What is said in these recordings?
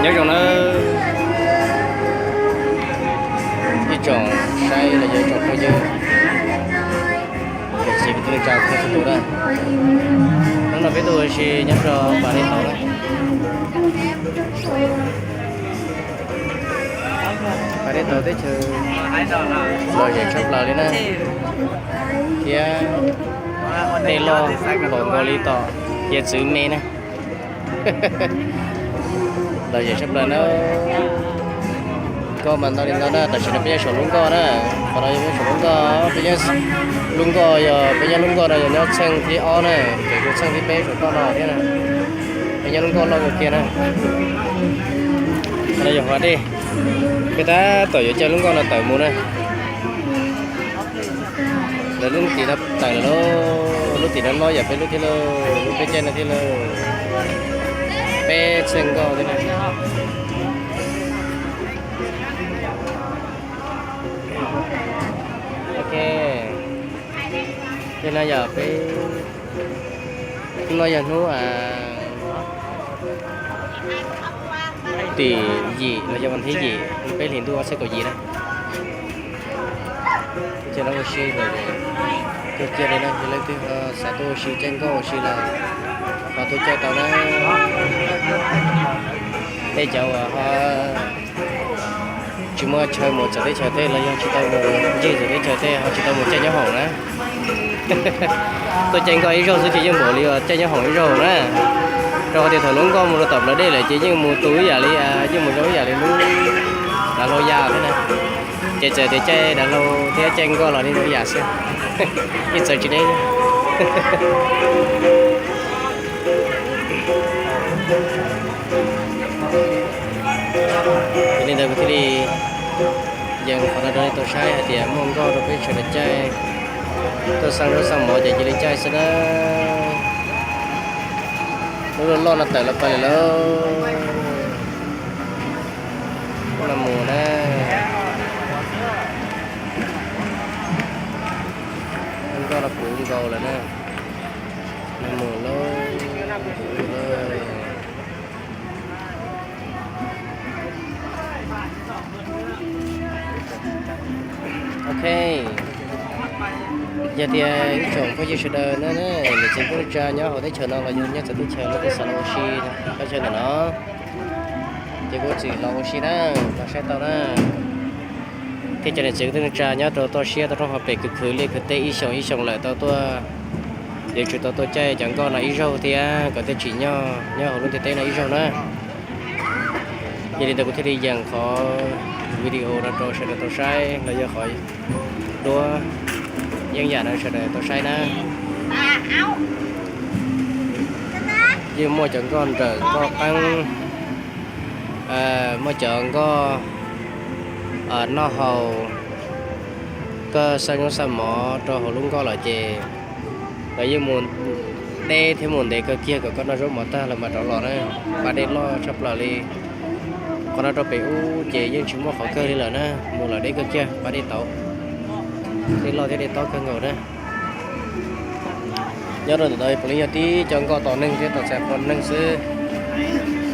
Nyob zoo na, ib tsoom saib los yog ib tsoom phooj ywg, niam txiv kwv tij neej tsa txhua tus na. Hnub no peb tuaj ua si nyob rau Pas Dej Tauv na. Pas Dej Tauv teb chaws lom zem tshaj plaws li na, thiab tej loj npaum nkaus li tom hiav txwv me na. Lom zem tshaj plaws na. Nkoj mas ntau li ntau na, tam sim no peb nyob saum lub nkoj na. Qhov no yog peb saum lub nkoj, peb nyob lub nkoj, yog peb nyob lub nkoj no yog nyob txheej thib ob na, tseem yog txheej thib peb saum toj no thiab na. Peb nyob lub nkoj loj kawg kiag na. Qhov no yog Pas Dej, peb tab tom yuav caij lub nkoj no tawm mus na. Lawv lub tim no tawm lawm lauj, lub tim no loj yam peb lub thiab lauj, lub peb caij no thiab lauj. Peb txheej nkoj thiab na. Ok, yog no yog peb, hnub no yog hnub tim yim los yog vas thib yim, peb hlis ntuj ob txhiab kaum yim na. Ces no ua si lawm, kawg kiag li na, yog leej twg ho xav tuaj ua si caij nkoj ua si los ho tuaj caij tau na. Tej cov uas ho tsis muaj chaw mus txawv teb chaws tej los yog tsis tau mus ncig txawv teb chaws tej ho tsis tau mus caij nyob hoom na, tuaj caij nkoj ib zaug xwb ces yeej npaum li uas caij nyob hoom ib zaug na. Rau qhov tias thaum lub nkoj mus rau tom plawv dej lawm ces yeej mus tu ib yam li, yeej mus zoo ib yam li lub dav hlau ya thiab na. Ces txawm tias caij dav hlau thiab caij nkoj los yeej zoo ib yam xwb, yeej txawv tsis deb. Yog li ntawd kuv thiaj li yees qhov no rau nej tau saib hais tias muaj nkoj rau peb sawv daws caij, tuaj xaj zaub xaj mov ces cia li caij xwb na. Lub loj loj no tawm los pais lawm lauj. Lub no mus na, lub nkoj no puv nkaus lawm na, no mus lauj. Ok, yog tias ib tsoom phooj ywg sawv daws na, niam txiv kwv tij neej tsa nyob hauv teb chaws no los yog nyob txawv teb chaws no kuj xav los ua si thaj chaw ntawm no, ces kuj txwm los ua si na, los saib tau na. Thiab cov niam txiv kwv tij neej tsa nyob rau toj siab toj roob hauv pes kwv khwv liaj khwv teb ib xyoos ib xyoos lawm tau tuaj, yuav tsum tau tuaj caij cov nkoj no ib zaug thiab kom thiaj tsim nyog nyob hauv lub ntiaj teb no ib zaug na. Yog li ntawd kuv thiaj li yees qhov video no rau sawv daws tau saib los yog qhov duab yeeb yam no sawv daws tau saib na. Yeej muaj cov nkoj nrawm nkoj qeeb, muaj cov nkoj noj haus, koj xaj zaub xaj mov rau hauv lub nkoj lawm ces lawv yeej mus deb thiab mus ntev kawg kiag kom koj noj zaub mov tag lawm mam rov los na. Pas dej loj tshaj plaws li. Qhov no rau pem ub ces yeej tsis muaj qhov kawg li lawm na, mus lawm deb kawg kiag pas dej tauv. Dej loj thiab dej tob kawg nkaus na. Nyob rau ntawm no puav leej yog tib co nkoj tos neeg thiab tos txais qhua neeg xwb.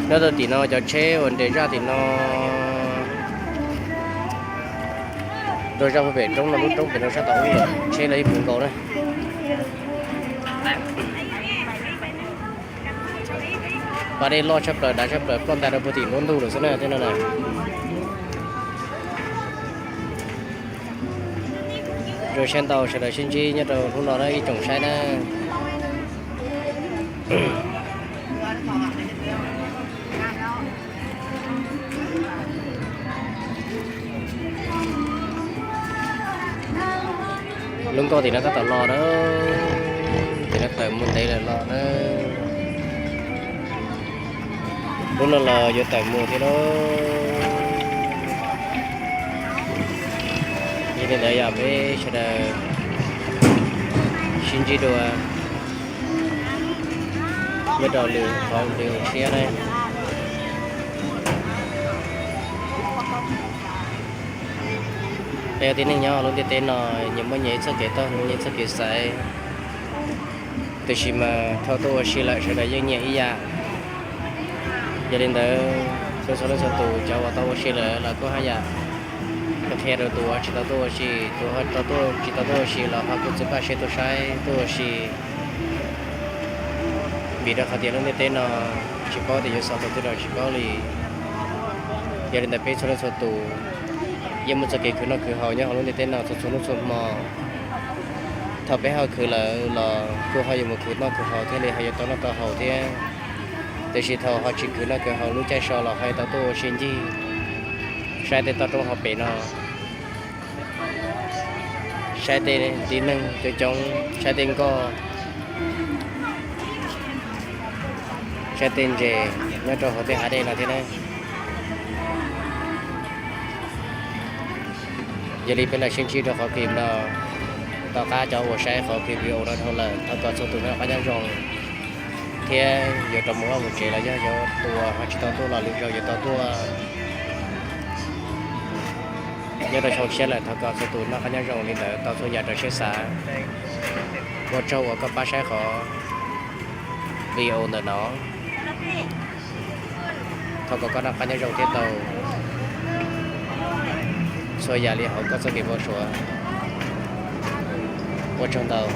Nyob rau tim no cov tsheb uas nres zaj tim no rau zaj puag pem roob no, lub roob pem rau sab tod ub, tsheb los ib puv nkaus na. Pas dej loj tshaj plaws dav tshaj plaws ploj ntais rau puag tim nruab ntug lawm xwb na tej no na. Zoo siab ntau sawv daws sib ntsib nyob rau hnub no na ib tsoom saib na. Lub nkoj tim no tab tom los na, tim no tawm mus ntev lawm los na. Lub no los yuav tawm mus thiab lauj. Yog li ntawd yog peb sawv daws sib ntsib dua nyob rau lwm qhov lwm siab na. Peb ua tib neeg nyob lub ntiaj teb no nyias muaj nyias ib txoj kev taug, nyias ib txoj kev xaiv, tiam sis mas thaum tuaj ua si lawm sawv daws yeej nyiam ib yam. Yog li ntawd Txhua leej txhua tus cov uas tau ua si lawm los kuj haj yam qhia rau tus uas tsis tau tuaj ua si, tus uas tsis tau tuaj ua si los ho kuj txhawb paj seb tuaj saib tuaj ua si. Vim rau qhov tias lub ntiaj teb no tsis paub tias yuav xaus thaum twg los tsis paub li. Yog li ntawd peb txhua leej txhua tus yeej muaj txoj kev khwv noj khwv haus nyob hauv lub ntiaj teb no txhua txhua hnub txhua hmo. Thaum peb ho khwv lawm los kuj ho yuav mus khwv noj khwv haus thiaj li ho yuav tau noj tau haus thiab. Tiam sis thaum ho tsis khwv noj khwv haus lub caij so los ho yuav tau tuaj ua si ncig, saib tej toj roob hauv pes no, saib tej tib neeg coob coob, saib tej nkoj, saib tej ntses nyob rau hauv tej hav dej no thiab na. Yog li peb los sib ntsib rau qhov clip no, tom qab cov uas saib qhov clip video no dhau lawm thov kom txhua tus noj qab nyob zoo, thiab yuav rov mus vaj mus tsev los yog yuav tua ho tsis tau tuaj los lwm zaus yuav tau tuaj nyob rau xyoo tshiab lawm thov kom txhua tus noj qab nyob zoo li ntawd tau txhua yam raws siab xav. Ua tsaug uas koj pab saib qhov video ntawm no. Thov kom koj noj qab nyob zoo thiab tau txhua yam li hauv koj txoj kev npau suav. Ua tsaug ntau.